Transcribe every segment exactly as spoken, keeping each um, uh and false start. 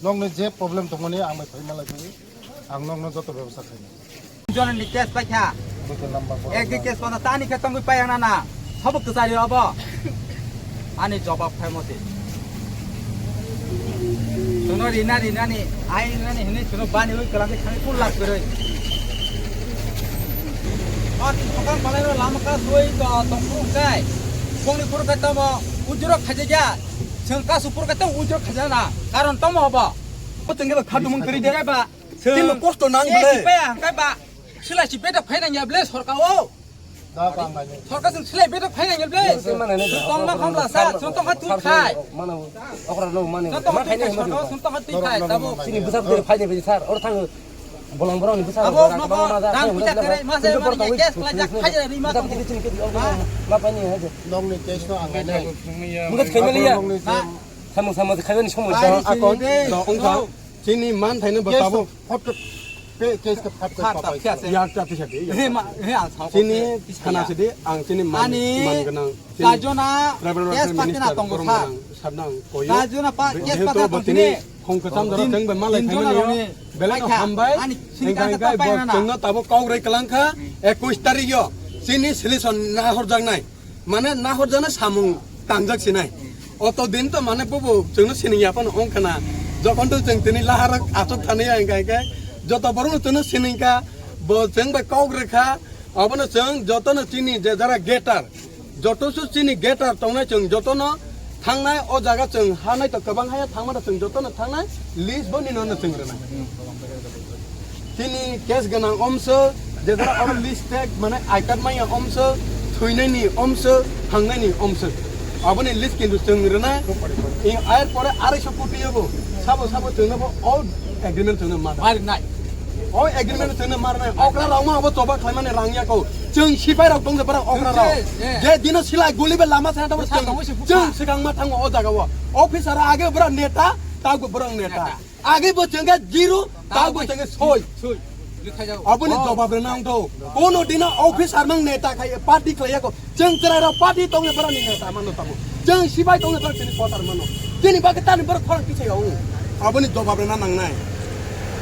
Nokni je problem tongmani ang bai phai malai phai, ang nokno joto bebostha khainai. Jonani case paikha. Buitu number phone Ek di number. Case kono tani khe tongwi payang nana. Sabuk kwchari obo. Ani jobab khai moti. Sono rina rina ni, ai rina ni hini sono bani ui kalam khe thani kun lab kwrwi. Mati thokang balai ro lama ka soi to tongkhu kai. Bongni khuru kai tamo ujuro khajaja. Chwng kasu phuru khe tamo ujuro khaja na. Karon tamo obo. O chwng khe ba khadumung kwrwi de. Ba. Tini kosto nang ble. Paya hangkai ba. Sila si beta phaina ya ble sorka o. Da ba ngai. Sorka sing sila beta phaina ya ble. Tong ma kham la sa, sun tong ha tu khai. Mana okra no mane. Sun tong ha tu khai, sun tong ha tu khai, tabo. Sini bwsak de phai de sir. Or thang bolong borong ni bwsak. Abo ma ba. Dang bwsak kare, ma se ma ni case kla jak khai ja ri ma tong. Ma pani ha je. Nokni case no ang ngai nai. Mungkha khai mali ya. Samung samung khai ni somoi. Akon. Ongkha. Chini man thaino bo tabuk. Photo pe case ka phat ka Phat papai. Phat. Yak ta pisa de. He ma, he ang sao. Chini khana sidi ang chini man, ani man ganang. Chini Kajona tribal case welfare patina minister tongo Borom sa. Ganang, sadnang koyo. Kajona pa case patina tong sini. Khong kacham dara teng bai malai thaimani yo. Belai no hambai. Ani sini engkai ka engkai pa bo na. Tengno tabuk kok rei kalangkha. Ekwis tarik yo. Chini solution na horjak nai. Mane nahorjana samung tangjak sinai. Oto din to mane bubu chwngno sining ya phano ong khana. Jokhon to chwng tini lahar achuk thani ya hingka hingke joto borok no chwngno sining kha, bo chwng bai kok rwkha, obono chwng jotono chini je jara getar, joto su chini getar tongnai chwng jotono thangnai o jaga chwng hanai to kwbang haya thangmano chwng jotono thangnai list bo nino no chwng rwnai. Chini case gwnang omso, je jara oro list tag, mane I card maya omso, thwinaini omso, thangnaini omso. Aboni list kintu chwng rwnai. In air pore arai so koti yobo. Sabo sabo chwngno bo all agreement chwngno mar. Mar nai. All agreement chwngno mar nai. Okra rok ma abo choba khlaimani rang ya ko. Chwng sipai rok tong je bara okra rok. Yes, yes. Je dino silai guli be lama sana tamo chwng. Chwng sikang ma thango o jaga o. Officer age bra neta, ta go bra neta. Neta. Age bo chwngkha zero, ta bo chwngkha soi. Soi. Likha jago. Aboni jobab rwna ang tho. Kono dina officer mang neta khai party khlai yako. Chwng chwrai rok party tong le borok ni neta mano tamo. Chwng sipai tong le borok chini kotar mano. Chini bagwi tani borok khorang kichai yao. Aboni jobab rwna nangnai.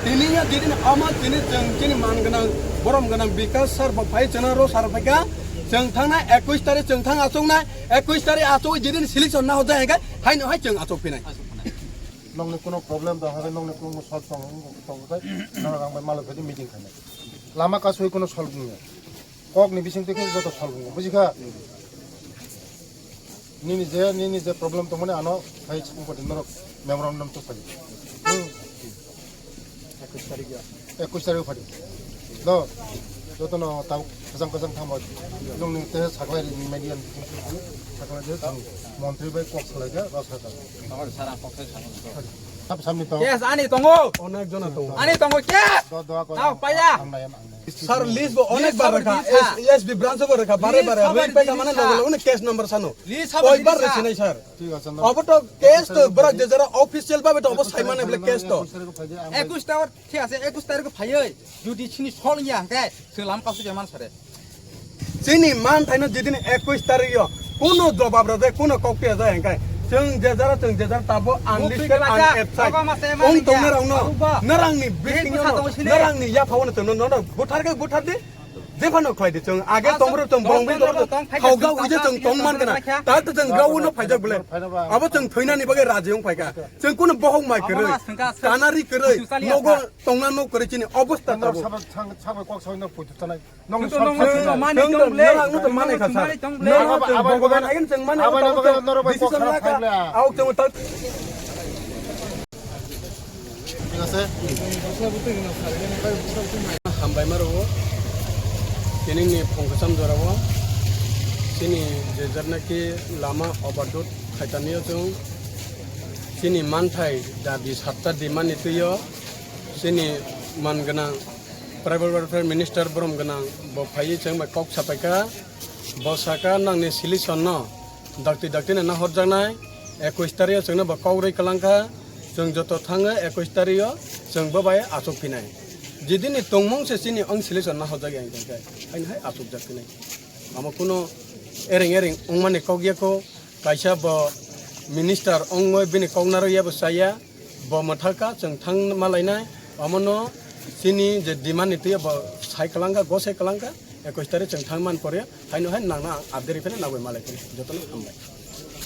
Tini ya didin ama chini chwng chini man gwnang borom gwnang Bikas sir bo phai chwngno ro sir phaikha. Chwng thangnai ekwis tarik chwng thang achuknai. Ekwis tarik achuk jidin selection na hojai hingkhe haino hai chwng achuk phinai. Nokni kuno problem tong kha, nokni kuno solve tong, tong kha, norok ang bai malai phai meeting khainai. Lama kasui kuno solve wngya. Kok ni bising twi khe joto solve wngo, buji kha? Nini je, nini je problem tongmani ano hai chikung pati norok memorandum to phai. Hmm. Ekwis tarik ya. Ekwis tarik phadi. Do, jotono tau kasang kasang thangbo. Nungni te saklai ni median. Saklai je montri bai kok salai ja, ro saka. Sara kok sai saka. Sab samni to. Yes, ani tongo. Onek jona tongo. Ani tongo, yes. Do, do, ko. Tau, paya. Ang nai, ang nai. Sir, list bo onek bar rakha. List sabar di sa. S B branch bo rakha. Bare bare. List sabar di sa. Ri pe kamana logo logo case number sano. List sabar di sa. Oi bar resi nai sir. Thik ache, no. Obo to case to bwrak je jara official babe to obo sai mane bole case to. Ekwis tarik, thik ache, ekwis tarik phaiwi jodi chini sol ya hwnkhe chwng lam kasu je man sare. Chini man thaino jidini ekwis tarik yo kuno jobab rwjak, kuno kok piyajak hwnkhe chwng je jara, chwng je jara tabo unlisted, unabsent. Ong tongnai rokno, narangni bisingo, narangni yaphao no chwngno nono buthar khe buthar di. Jephano khlai di chwng age tongro chwng bong bini tongro khauga uide chwng tong man gana. Ta to chwng gau no phaijak bole. Abo chwng thoinani bagwi raji wng phaika. Chwng kuno bohok mai kwrwi. Kanari kwrwi. Nogo tongna nok kwrwi chini obostha tabo. Chwng to mani tong bole. Narang no to mani kha sir. Narang no to bogogan agen chwng mani tong. Decision laka. Auk chwng ta Thik ache. Hambai ma rwo. Tini ni phung kwcham jora o. Chini je jar naki lama overload khaitani o chwng. Chini manthai dabi satta di mani twi o. Chini man gwnang tribal welfare minister borom gwnang bo phaiwi chwng bai kok sapai kha. Bo saka nangni solution no dakti dakti no nahorjaknai, ekwis tarik o chwngno bo kok rwi kwlangkha, chwng joto thangwi ekwis tarik o chwng bo bai achuk phinai. Jidini tongmung se chini ong solution nahorjak ya hwnkhe haino hai achukjak phinai. Amo kuno ereng ereng wngmani kok ya kho, kaisa bo minister wngwi bini kok narwk ya bo chaya, Bo mwthaka chwng thang malainai, omono chini je demand ni twi bo sai kwlangkha, go sai kwlangkha, ekush tarik chwng thang man pore, haino hai nangna ang update rifene nagwi malai phino, jotono hambai.